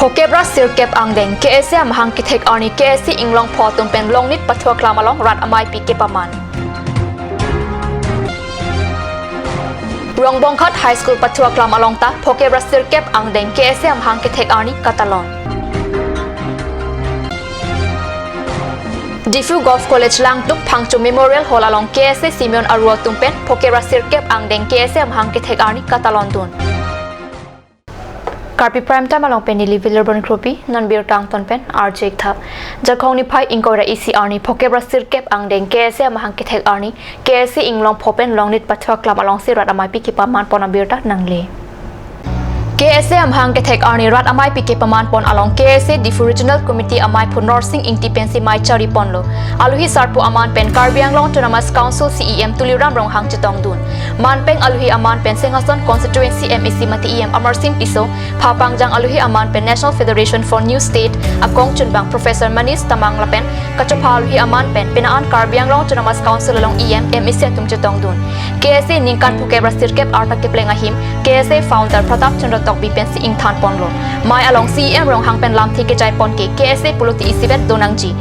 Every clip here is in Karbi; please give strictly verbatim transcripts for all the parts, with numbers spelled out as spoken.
Phokep ra sirkep angdeng, K S A amahang kethek arni K S A Inglong pho atum pen Longnit Pathu aklam along rat ameipi kepaman. Rongbonghat High School Pathu aklam along ta Phokep ra sirkep angdeng K S A amahang kethek arni katalon. Diphu Govt College langtuk Phangcho Memorial Hall along K S A Simeon Aru atum pen Phokep ra sirkep angdeng K S A amahang kethek arni katalondun. Karbi Prime Time along pen neli Vilurban Kropi, non birta angton pen R J Tha. Jakhong niphai ingkoi ra isi arni Phokep ra sirkep angdeng K S A amahang kethek arni K S A Inglong pho pen Longnit Pathu aklam alongsi rat ameipi kepaman pon abirta nangle. K S A amahang kethek arni rat ameipi kepaman pon along K S A Diphu Regional Committee ameiphu Norsing Ingti pensi mei chari ponlo. Aluhi sarpo aman pen Karbi Anglong Autonomous Council C E M Tuliram Ronghang chetongdun. Manpeng aluhi aman pen Singhason Constituency M A C mate E M Amarsing Tisso, phapangjang aluhi aman pen National Federation for New State akong chunbang Professor Manish Tamang lapen kachopha aluhi aman pen penang an Karbi Anglong Autonomous Council along E M, M A C atum chetongdun. K S A ningkan phokep ra sirkep arta kepleng ahim K S A founder Pratap Chandra Tokbi pensi ingthan ponlo. Mei along C E M Ronghang pen lamthe kechai pon ke K S A pulote isivet donangji.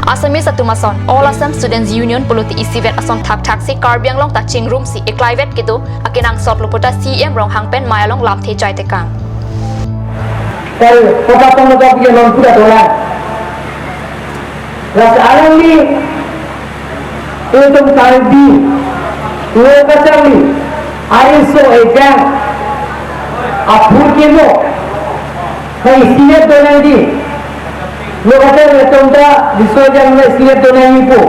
Assamese atum ason, All Assam Students Union pulote isivet ason thakthak si Karbi Anglong ta chingrumsi eklaivet kedo akenangsot lo pu ta C E M Ronghang pen mei along lamthe chai tekang. Kal kota pon kota pian non kuda dola. Ras alangli itum Karbi lo kacharli ariso ejang apur kemo. Hai isivet donangji. Lo kacharli atum ta riso ejang lo isivet donangji pu.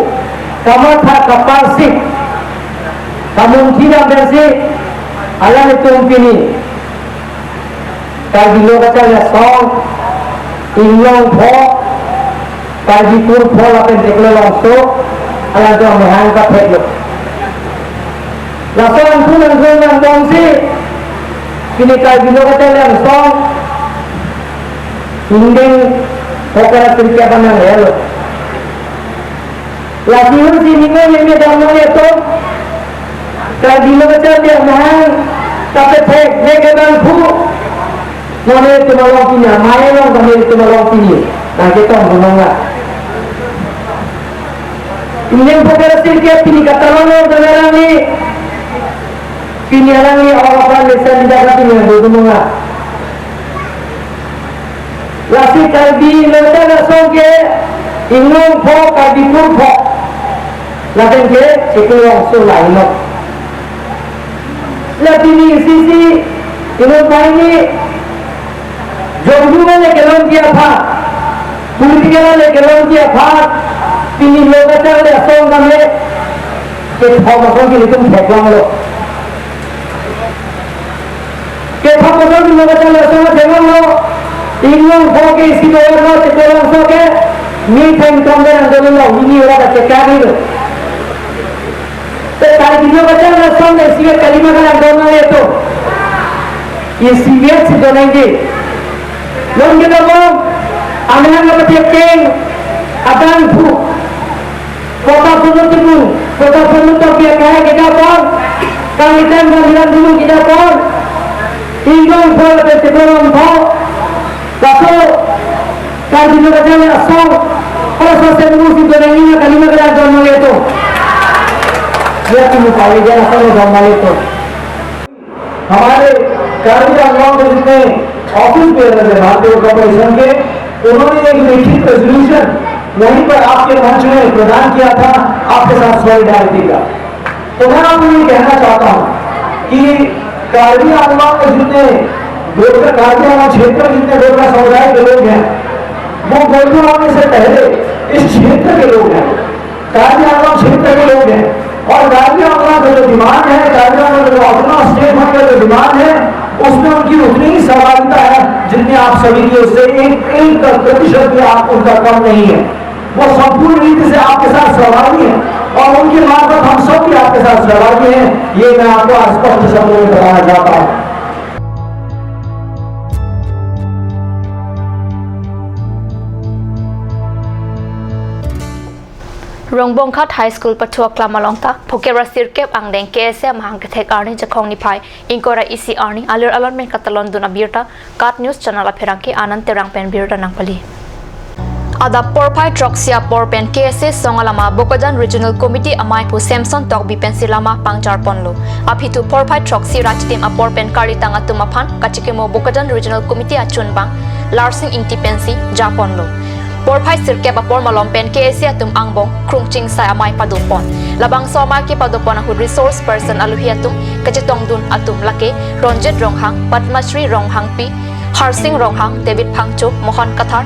Kamatha kaparsik kamunthi dam pensi alanglitum pini Karbi lo kacharli asong, Inglong pho, Karbi kur pho lapen Teklong Longso, alangtum amahang kathek lo. Laso angthun angthun nangbomsi, pini Karbi lo kacharli asong, ingdeng Phokep ra sirkep anang helo. Lasi hur si ningo yeme damlo yeto. Karbi lo kacharli amahang kapethek ne kedang phu. None itum along pini, amei along kami itum along pini. Nangketongdun nang la. Ingdeng Phokep ra sirkep pini katalon lo dong alangli. Pini alangli awal apran lesan di jaga pini dodun nang la. Lasi Karbi lo kacharli asong ke Inglong pho, Karbi kur pho. Lapen ke Teklong Longso lainot. La pini isi isi inut pai ni jongju le kelongji aphan, political le kelongji aphan, pini lo kacharli asong kami kethom asong ke itum theklonglo. Kethom asong ke lo kacharli asong theklonglo. Inglong pho ke isi doyar lo, Teklong Longso ke mi thengthom ke nangdolo, ini ora kachekari lo. Te Karbi lo kacharli asong ke isivet kalima kalang donang yeto. Isivet si donangji. Non kedamong, amahang kapethek keng, adang phu. Kota Sunu Tibung, Kota Sunu Tokbi akai kejapon, Kalitan Bamilan Tibung kejapon, Inglong pho lapen Teklong pho, laso Karbi lo kacharli asong, hala so sembu si donang ina kalima kalang donang yeto. Ya tumi pali dia asong donang yeto. हमारे कार्बी आंगलोंग के जितने office bearers हैं भारतीय कॉरपोरेशन के, उन्होंने एक लिखित रेजोल्यूशन वहीं पर आपके मंच में प्रदान किया था आपके साथ सॉलिडारिटी का। तो मैं आपको ये कहना चाहता हूँ कि कार्बी आंगलोंग में जितने डोगरा, कार्बी आंगलोंग क्षेत्र में जितने डोगरा समुदाय के लोग हैं, वो गोरखा होने से पहले इस क्षेत्र के लोग हैं। कार्बी आंगलोंग क्षेत्र के लोग हैं और कार्बी आंगलोंग का जो डिमांड है, कार्बी आंगलोंग का जो ऑटोनॉमस स्टेट होने का जो डिमांड है, उसमें उनकी उतनी ही सहभागिता है जितनी आप सभी की, उससे एक, एक प्रतिशत भी आप उनका कम नहीं है। वो संपूर्ण रीति से आपके साथ सहभागी हैं और उनके मार्फत हम सब भी आपके साथ सहभागी हैं, ये मैं आपको आज स्पष्ट शब्दों में बताना चाहता हूँ। Rongbonghat High School pathu aklam along ta Phokep ra sirkep angdeng K S A amahang kethek arni Jakhong niphai ingkoi ra isi arni alir alon pen katalon dun abirta KAT News Channel apherangke Anand Terang pen birta nangpali. Adap porphai throksi apor pen K S A song alama Bokajan Regional Committee amaiphu Samson Tokbi pensi lama pangjar ponlo. Aphitu porphai throksi ra chitim apor pen karlitang atum aphan kachikimo Bokajan Regional Committee achunbang Larsing Ingti pensi ja ponlo. Porphai sirkep apor malom pen K S A atum angbong Krungching Sai amei pado pon. Labangso amei kepado pon ahut resource person alohi atum kachetongdun atum lake Ronjit Ronghang, Padmashri Ronghangpi, Harsing Ronghang, David Phangcho, Mohan Kathar,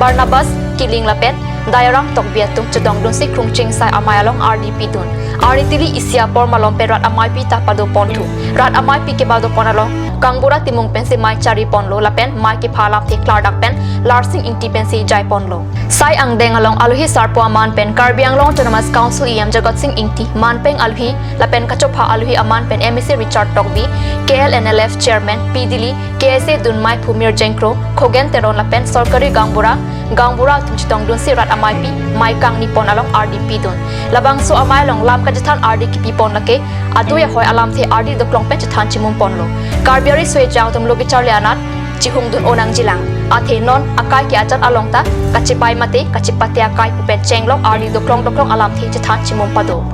Barnabas Kiling lapen Dayaram Tokbi atum chetongdunsi Krungching Sai amei along ardi pidun. Arni tili isi apor malom pen rat ameipi ta pado ponthu. Rat ameipi kepado pon along Kangbura Timung pensi mei chari ponlo lapen mei kepha alamthe klardak pen Larsing Ingti pensi jai ponlo. Sai angdeng along alohi sarpo aman pen Karbi Anglong Autonomous Council E M Jagat Sing Ingti, manpeng alohi lapen kachopha alohi aman pen M A C Richard Tokbi, K L N L F Chairman P Dili, K S A dunmeiphu Mirjeng Kro, Khogen Teron lapen sorkari gaonbura, gaonbura atum chetongdunsi rat ameipi mei kangni pon along ardi pidun. Labangso amei along lam kachethan ardi kipi pon lake adui ahoi alamthe ardi doklong pen chethan chimum ponlo. Karbi ariso ejang atum lo kecharli anat chihungdun onangjilang. Athe non akai ke ajat along ta kachepai mate kachepate akai pu pen chenglok ardi doklong doklong alamthe chethan chimum pado.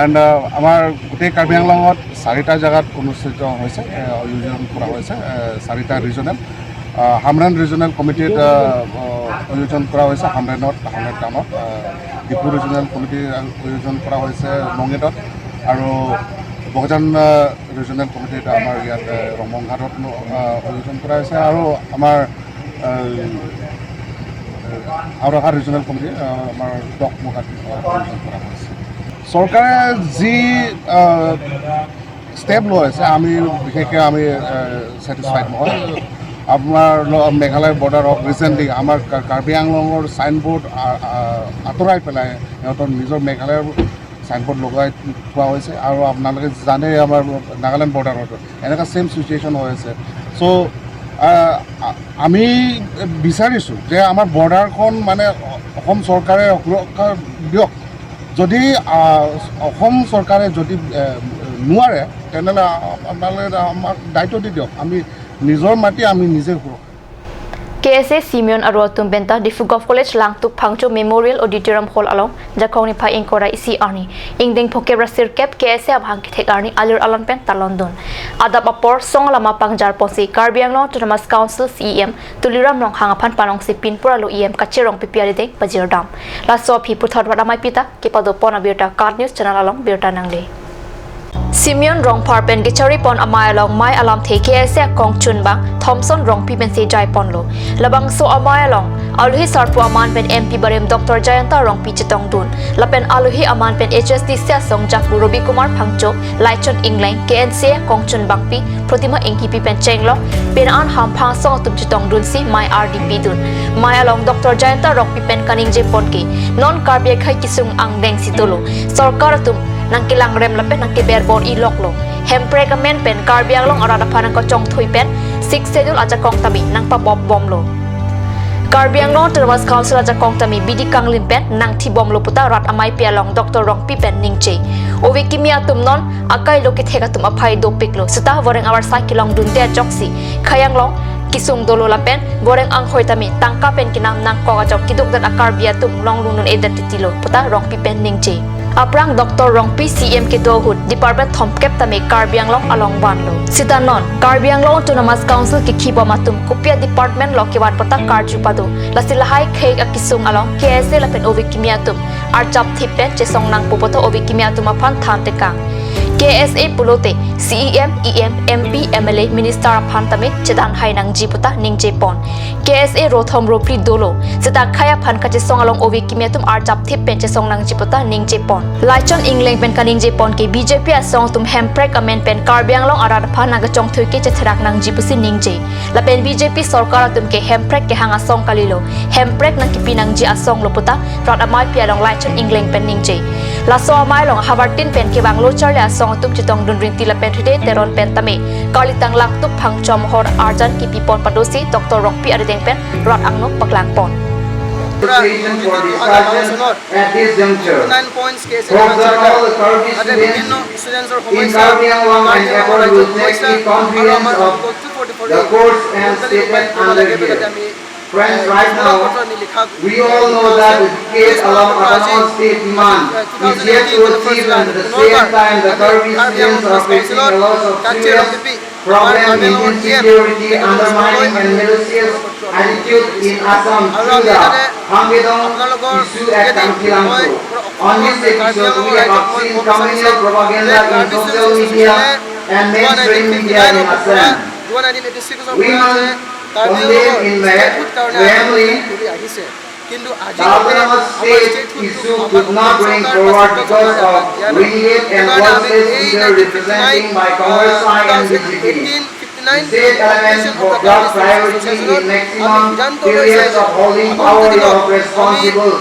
And uh, আমাৰ গোটেই কাৰ্বি আংলঙত চাৰিটা জেগাত অনুষ্ঠিত হৈছে, এ, আয়োজন কৰা হৈছে, এ, চাৰিটা ৰিজনেল। আহ, হামৰেণ ৰিজনেল কমিটিত আহ, আহ, আয়োজন কৰা হৈছে হামৰেণত, হামৰেণ টাউনত। আহ, ডিফু ৰিজনেল কমিটিৰ আয়োজন কৰা হৈছে লঙেটত আৰু বকজান আহ, ৰিজনেল কমিটিত আমাৰ ইয়াত আহ, ৰংবংঘাটত আহ, আয়োজন কৰা হৈছে আৰু আমাৰ আহ, আওৰাঘাট ৰিজনেল কমিটি আহ, আমাৰ দকমুখাত আহ, আয়োজন কৰা হৈছে। চৰকাৰে যি আহ, ষ্টেপ লৈ আছে, আমি বিশেষকৈ আমি ছেটিছফাইড নহয়। আপোনাৰ ল- মেঘালয় বৰ্ডাৰ হওক, ৰিচেণ্টলি আমাৰ কা- কাৰ্বি আংলঙৰ চাইনবোৰ্ড আ- আ- আঁতৰাই পেলাই সিহঁতৰ নিজৰ মেঘালয়ৰ চাইনবোৰ্ড লগাই থোৱা হৈছে। আৰু আপোনালোকে জানে আমাৰ নাগালেণ্ড বৰ্ডাৰত এনেকুৱা ছেম চিটুৱেশ্যন হৈ আছে। চ' আমি বিচাৰিছোঁ যে আমাৰ বৰ্ডাৰখন মানে অসম চৰকাৰে সুৰক্ষা দিয়ক। যদি আহ, অসম চৰকাৰে যদি এ, নোৱাৰে, তেনেহ'লে আপোনালোকে আমাক দায়িত্ব দি দিয়ক, আমি নিজৰ মাটি আমি নিজে সুৰক্ষা। K S A Simeon aro atum penta Diphu Govt College Langtuk Phangcho Memorial Auditorium Hall along Jakhong niphai ingkoi ra isi arni ingdeng Phokep ra sirkep K S A amahang kethek arni alir alon pen talon dun. Adap apor song alama pangjar ponsi Karbi Anglong Autonomous Council C E M Tuliram Ronghang aphan panongsi pinpur alo E M Kache Rongpipi arideng pajirdam. Laso aphi puthot rat ameipi ta kepado pon abirta KAT News Channel along birta nangle. Simeon Rongphar pen kechari pon amei along mei alamthe K S A akong chunbang Thomson Rongpi pensi jai ponlo. Labangso amei along alohi sarpo aman pen M P barim Doctor Jayanta Rongpi chetongdun lapen alohi aman pen H S D C asong jakbu Robi Kumar Phangcho, Laichon Ingleng, K N C A akong chunbangpi Protima Inghipi pen chenglok pena an hamphang asong atum chetongdunsi mei ardi pidun. Mei along Doctor Jayanta Rongpi pen kaningje pon ke non Karbi akhei kesung angdeng si dolo. Sorkar atum nangkelangrem lapen nangkeberbor-i loklo. Hemprek amen pen Karbi Anglong arat aphan nangkachongthui pen Sixth Schedule ajakong tame nangpabop bomlo. Karbi Anglong Autonomous Council ajakong tame bidi kanglim pen nangthi bomlo puta rat ameipi along Doctor Rongpi pen ningje. Ove kimi atum non akai lo kethek atum aphai dopiklo. Seta voreng avarsai kelongdunde ajoksi khei anglong kesung dolo lapen voreng anghoi tame tangka pen kenam nangkok ajok keduk det a-Karbi atum longlungnun-edet titilo puta Rongpi pen ningje. Aphrang Doctor Rongpi C M kedo ahut department thomkep tame Karbi Anglong along vanlo. Seta non Karbi Anglong Autonomous Council kekhi bom atum kopi a-department lo kevan puta karju pado. Lasi lahai khei akesung along K S A lapen ove kimi atum arjap thip pen chesong nangpo puta ove kimi atum aphan than tekang. K S A pulote C E M, E M, M P, M L A, minister aphan tame chedan hai nangji puta ningje pon. K S A rothom rophli dolo. Seta khei aphan kachesong along ove kimi atum arjap thip pen chesong nangji puta ningje pon. Laichon Ingleng pen kaningje pon ke B J P asong atum Hemprek amen pen Karbi Anglong arat aphan nangkachongthui ke chetherak nangji pusi ningje. Lapen B J P sorkar atum ke Hemprek kehang asong kalilo, Hemprek nangkipi nangji asong lo puta rat ameipi along Laichon Ingleng pen ningje. Laso amei along havartin pen kevang lo charli asong atum chetongdun rinti lapen Hriday Teron pen tame karlitang Langtuk Phangcho amohor arjan kipi pon padosi Doctor Rongpi arideng pen rat angno paklang pon. Station for discussion at this juncture. Program all the Karbi students in Karbi Anglong and abroad will take the confidence of the course and stated under here. Friends, right now, we all know that the decade along Autonomous State demand is yet to achieve and at the same time the Karbi students are facing a lot of serious problem in insecurity, undermining and malicious attitude in Assam through the Hangkedong issue at Tangkilangso. On this episode, we have seen communal propaganda in social media and mainstream media in Assam. We must condemn in my family কিন্তু আজি The autonomous state issue could not bring forward because of renegade and worthless leader representing by Congress I and B J P. The state element for block priority in maximum periods of holding power of responsible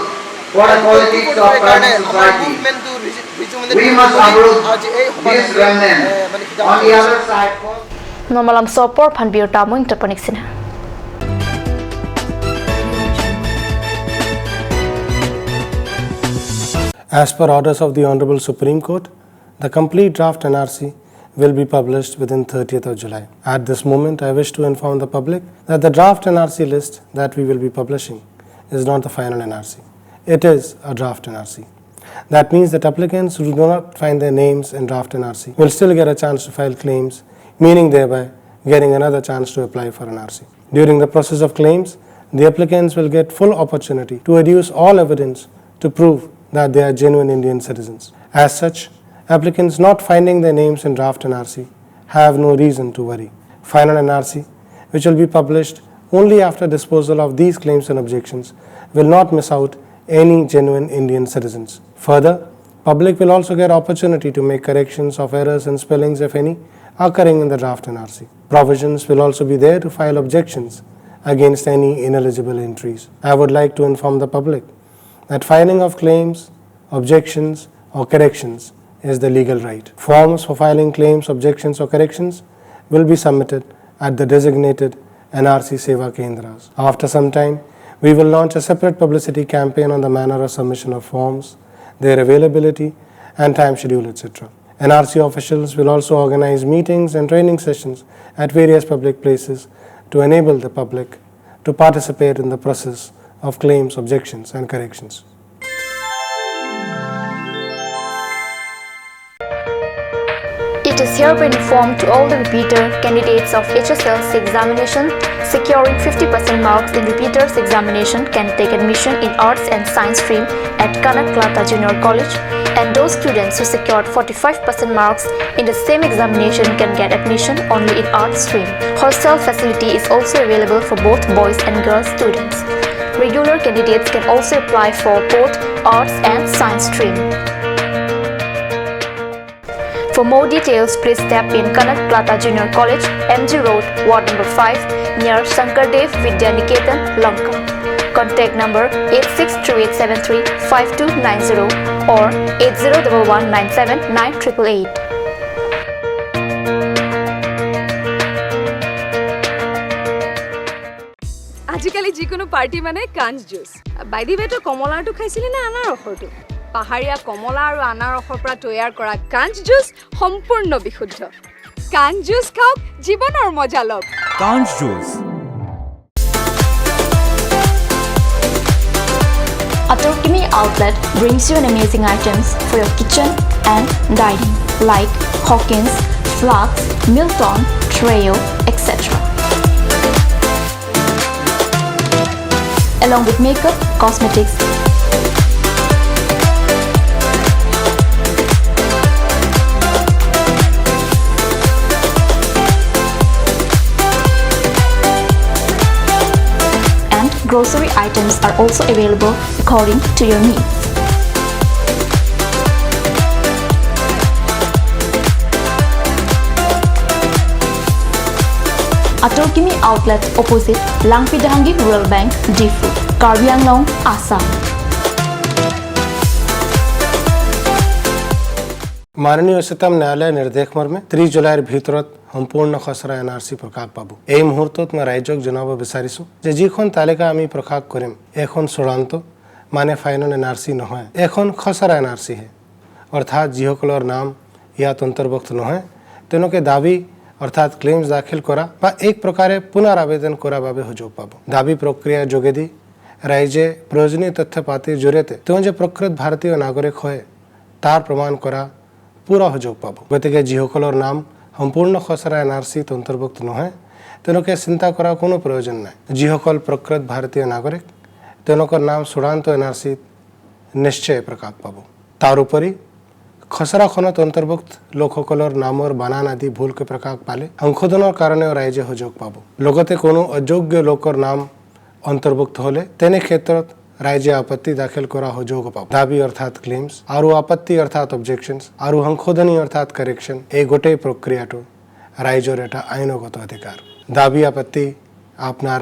for the politics of Karbi society. We must uproot this remnant. On the other side, Normal Lamso apor aphan birta mo ingtotponik sina. As per orders of the Honorable Supreme Court, the complete draft N R C will be published within thirtieth of July. At this moment, I wish to inform the public that the draft N R C list that we will be publishing is not the final N R C. It is a draft N R C. That means that applicants who do not find their names in draft N R C will still get a chance to file claims, meaning thereby getting another chance to apply for N R C. During the process of claims, the applicants will get full opportunity to adduce all evidence to prove that they are genuine Indian citizens. As such, applicants not finding their names in draft N R C have no reason to worry. Final N R C, which will be published only after disposal of these claims and objections, will not miss out any genuine Indian citizens. Further, public will also get opportunity to make corrections of errors and spellings, if any, occurring in the draft N R C. Provisions will also be there to file objections against any ineligible entries. I would like to inform the public that filing of claims, objections, or corrections is the legal right. Forms for filing claims, objections, or corrections will be submitted at the designated N R C Seva Kendras. After some time, we will launch a separate publicity campaign on the manner of submission of forms, their availability, and time schedule, et cetera. N R C officials will also organize meetings and training sessions at various public places to enable the public to participate in the process of claims, objections, and corrections. It is hereby informed to all the repeater candidates of H S L C examination securing fifty percent marks in repeaters examination can take admission in Arts and Science stream at Kanak Latha Junior College, and those students who secured forty-five percent marks in the same examination can get admission only in Arts stream. Hostel facility is also available for both boys and girls students. Regular candidates can also apply for both Arts and Science stream. For more details, please step in Kanak Latha Junior College, M G Road, Ward number five, near Shankardev Vidya Niketan, Lanka. Contact number eight six three eight seven three five two nine zero or eight zero double one nine seven nine triple eight. আজিকালি যিকোনো পাৰ্টি মানে কাঞ্চ juice. By the ৱে, তই কমলাৰটো খাইছিলি নে আনাৰসৰটো? পাহাৰীয়া কমলা আৰু আনাৰসৰ পৰা তৈয়াৰ কৰা কাঞ্চ জুচ সম্পূৰ্ণ বিশুদ্ধ। কাঞ্চ জুচ খাওক, জীৱনৰ মজা লওক। Kanch Juice. Atorkimi Outlet brings you an amazing items for your kitchen and dining, like Hawkins, Flax, Milton, Trio, et cetera. Along with makeup, cosmetics, and grocery items are also available according to your needs. Atorkimi Outlet, opposite Langpi Dehangi Rural Bank, Diphu, Karbi Anglong, Assam. মাননীয় উচ্চতম ন্যায়ালয়ৰ নিৰ্দেশ মৰ্মে ত্ৰিশ জুলাইৰ ভিতৰত সম্পূৰ্ণ খচৰা এন আৰ চি প্ৰকাশ পাব। এই মুহূৰ্তত মই ৰাইজক জনাব বিচাৰিছো যে যিখন তালিকা আমি প্ৰকাশ কৰিম, এইখন চূড়ান্ত, মানে ফাইনেল এন আৰ চি নহয়, এইখন খচৰা এন আৰ চি হে। অৰ্থাৎ যিসকলৰ নাম ইয়াত অন্তৰ্ভুক্ত নহয়, তেওঁলোকে দাবী অৰ্থাৎ ক্লেইমছ দাখিল কৰা বা এক প্ৰকাৰে পুনৰ আবেদন কৰাৰ বাবে সুযোগ পাব। দাবী প্ৰক্ৰিয়াৰ যোগেদি ৰাইজে প্ৰয়োজনীয় তথ্য পাতিৰ জৰিয়তে তেওঁ যে প্ৰকৃত ভাৰতীয় নাগৰিক হয়, তাৰ প্ৰমাণ কৰা পুৰা সুযোগ পাব। গতিকে যিসকলৰ নাম সম্পূৰ্ণ খচৰা এন আৰ চিত অন্তৰ্ভুক্ত নহয়, তেওঁলোকে চিন্তা কৰাৰ কোনো প্ৰয়োজন নাই। যিসকল প্ৰকৃত ভাৰতীয় নাগৰিক, তেওঁলোকৰ নাম চূড়ান্ত এন আৰ চিত নিশ্চয় প্ৰকাশ পাব। তাৰ উপৰি খচৰাখনত অন্তৰ্ভুক্ত লোকসকলৰ নামৰ বানান আদি ভুলকৈ প্ৰকাশ পালে সংশোধনৰ কাৰণেও ৰাইজে সুযোগ পাব। লগতে কোনো অযোগ্য লোকৰ নাম অন্তৰ্ভুক্ত হ'লে তেনে ক্ষেত্ৰত ৰাইজে আপত্তি দাখিল কৰা সুযোগ পাব। দাবী অৰ্থাৎ ক্লেইমছ আৰু আপত্তি অৰ্থাৎ অবজেকশ্যনছ আৰু সংশোধনী অৰ্থাৎ কাৰেকশ্যন, এই গোটেই প্ৰক্ৰিয়াটো ৰাইজৰ এটা আইনগত অধিকাৰ। দাবী আপত্তি আপোনাৰ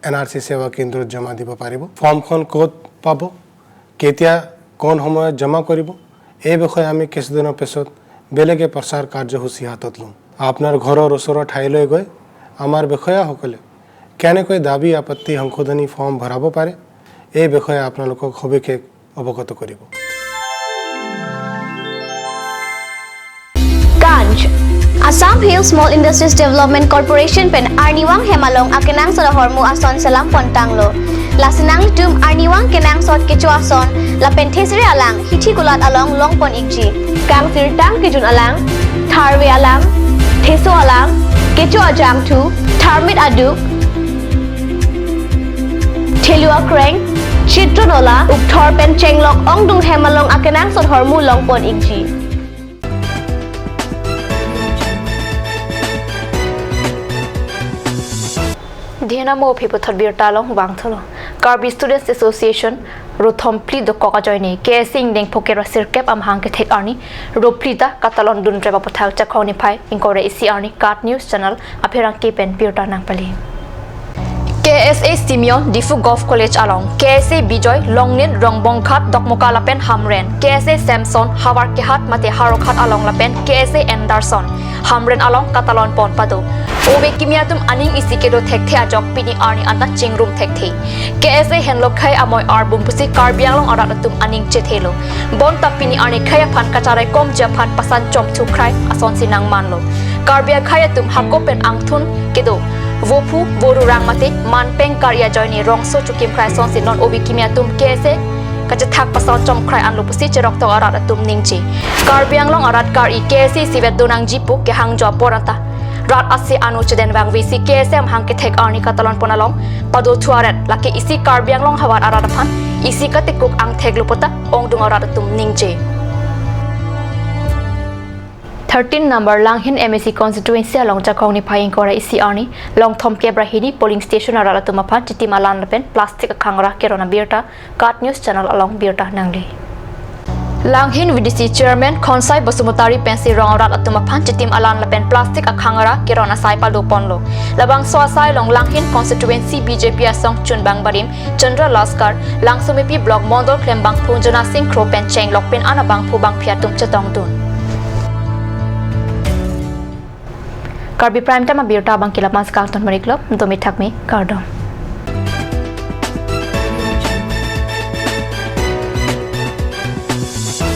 এন আৰ চি সেৱা কেন্দ্ৰত জমা দিব পাৰিব। ফৰ্মখন ক'ত পাব, কেতিয়া, কোন সময়ত জমা কৰিব, এই বিষয়ে আমি কিছুদিনৰ পিছত বেলেগে প্ৰচাৰ কাৰ্যসূচী হাতত ল'ম। আপোনাৰ ঘৰৰ ওচৰৰ ঠাইলৈ গৈ আমাৰ বিষয়াসকলে কেনেকৈ দাবী আপত্তি সংশোধনী ফৰ্ম ভৰাব পাৰে, এই বিষয়ে আপোনালোকক সবিশেষ অৱগত কৰিব। Ganj. Assam Hill Small Industries Development Corporation pen arnivang hem along akenangsot ahormu ason selam pontanglo. Lasi nanglitum arnivang kenangsot kecho ason lapen thesere alang hithi kulat along longpon ikji. Kangsirtang kejun alang, tharve alang, theso alang, kecho ajangthu, tharmit aduk, thelu akreng, chitro nola, ukthor pen chenglok ongdung hem along akenangsot ahormu longpon ikji. Dihena mo phi puthot birta along vangthulo. Karbi Students Association rothom phli dokok ajoine K S A ingdeng phokera sirkep amahang kethek arni ro phli ta katalon dunrep aputhak Chakhong niphai ingkoi ra isi arni KAT News Channel apherangke pen birta nangpali. K S A Simeon, Diphu Govt College along, K S A Bijoy, Longnin, Rongbonghat, Dokmoka lapen Hamren, K S A Samson, Havarkehat mate Howraghat along lapen K S A Anderson, Hamren along katalon pon pado. Ove kimi atum aning isi kedo thekthe ajok pini arni anta chingrum thekthe. K S A henlo khei amoi arbum pusi Karbi Anglong arat atum aning chethelo. Bonta pini arni khei aphan kacharai komji aphan pasan chomthu khrai asonsi nangmanlo. Karbi akhei atum hako pen angthun kedo, vophu vorurang mate manpeng kar-i ajoine rongso chukim khrai asonsi non ove kimi atum K S A kachethak pasan chom khrai anlo pusi cheroktok arat atum ningje. Karbi Anglong arat kar-i K S A isivet donangji pu kehangjo apor anta rat ase ano cheden vangvesi K S A amahang kethek arni katalon pon along pado thuaret, lake isi Karbi Anglong havar arat aphan isi katikuk angthek lo puta ongdung arat atum ningje. Thirteen number Langhin M A C constituency along Chakhong niphai ingkoi ra isi arni longthom kep ra hini polling station arat atum aphan chitim alan lapen plastic akhangra keron abirta KAT News Channel along birta nangli. Langhin V D C Chairman Khonsai Basumatary pensi rong arat atum aphan chitim alan lapen plastic akhangra keron asai pado ponlo. Labangso asai along Langhin constituency B J P asong chunbang barim Chandra Laskar, Langsomepi Block Mondol klembangphu Jona Sing Kro pen chenglok pen ana bangphu bangphi atum chetongdun. Karbi Prime Time abirta abang ke la-an si kangton, mari klop, domi thakmi, kardom.